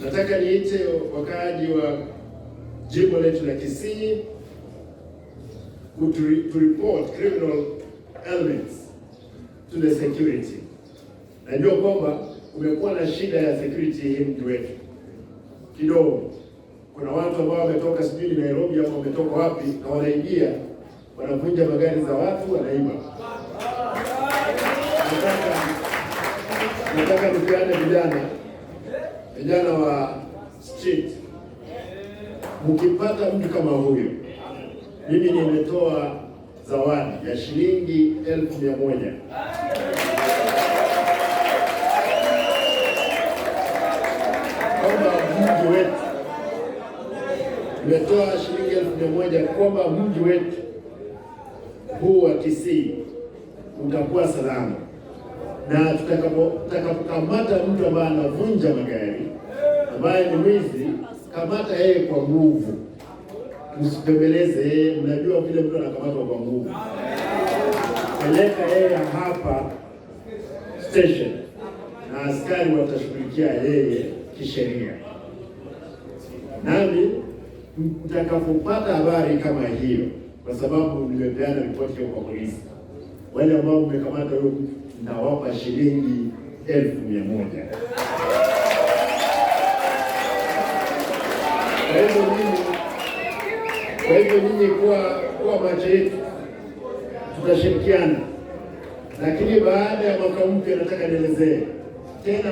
Nataka niite wakaaji wa jimbo letu la Kisii to report criminal elements to the security. Najua kwamba kumekuwa na shida ya security hii mji wetu kidogo. Kuna watu ambao wametoka sijui ni Nairobi ama wametoka wapi, na wanaingia wanavunja magari za watu, wanaiba. Nataka nipeane vijana wa street, mkipata mtu kama huyo, mimi nimetoa zawadi ya shilingi 100,000 kwamba mji wetu, nimetoa shilingi 100,000 kwamba mji wetu huu wa Kisii utakuwa salama, na tutakapokamata mtu ambaye anavunja magari, ambaye ni mwizi, kamata yeye kwa nguvu, msipembeleze yeye. Mnajua vile mtu anakamatwa kwa nguvu, peleka yeye hapa station na askari watashughulikia yeye kisheria. Nami mtakapopata habari kama hiyo, kwa sababu nimepeana ripoti hiyo kwa polisi, wale ambao mmekamata huyo mtu nawapa shilingi 100,000. Kwa hivyo nyinyi kuwa macho yetu, tutashirikiana. Lakini baada ya mwaka mpya, nataka nielezee tena.